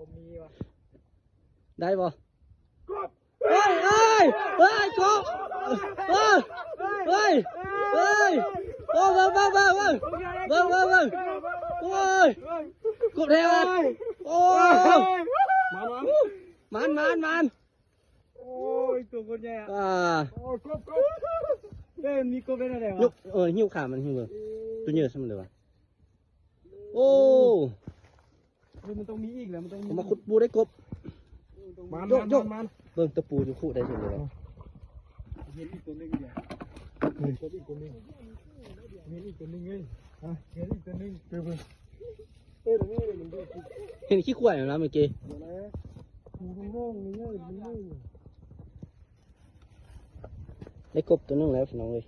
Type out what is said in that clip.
ບໍ່ມີວ່ະ ໄດ້ບໍ່? ເຮີ້ຍ ເຮີ້ຍ ເຮີ້ຍ ກົບ ເຮີ້ຍ ເຮີ້ຍ ໂອ້ ເບິ່ງ ເບິ່ງ ເບິ່ງ ໂອ້ຍ ກົບແທ້ວ່ະ ໂອ້ ມາ ມາ ມາ ມາ ໂອ້ຍ ຕົວໂຄດໃຫຍ່ອະ ອ່າ ໂອ້ຍ ກົບ ກົບ ເອີ ມີກົບໄດ້ແນວໃດວະ? ຍົກ ເອີ ຫິ້ວຂາມັນ ຫິ້ວເບິ່ງ ເອີ ຕົວໃຫຍ່ສ່ຳໃດວະ? ໂອ້ ເຮີ້ຍ ມັນຕ້ອງມີອີກແລ້ວ ມັນຕ້ອງມີ ເອົາມາຂຸດປູໄດ້ກົບ ເອີ ມັນ ໂຍກ ໂຍກ ມັນ ເບິ່ງຕະປູຢູ່ຄຸໄດ້ເຫັນເລີຍ ເຫັນອີກຕົວໜຶ່ງເດ ເຫັນອີກຕົວໜຶ່ງ ເຫັນອີກຕົວໜຶ່ງເອີຍ ຮະ ເຫັນອີກຕົວໜຶ່ງ ເອີ ເບິ່ງ ເອີ ຕົວນີ້ມັນ ເຫັນຂີ້ຂວາຍນະເມື່ອກີ້ ເອີ ໄດ້ກົບຕົວໜຶ່ງແລ້ວພີ່ນ້ອງເອີຍ.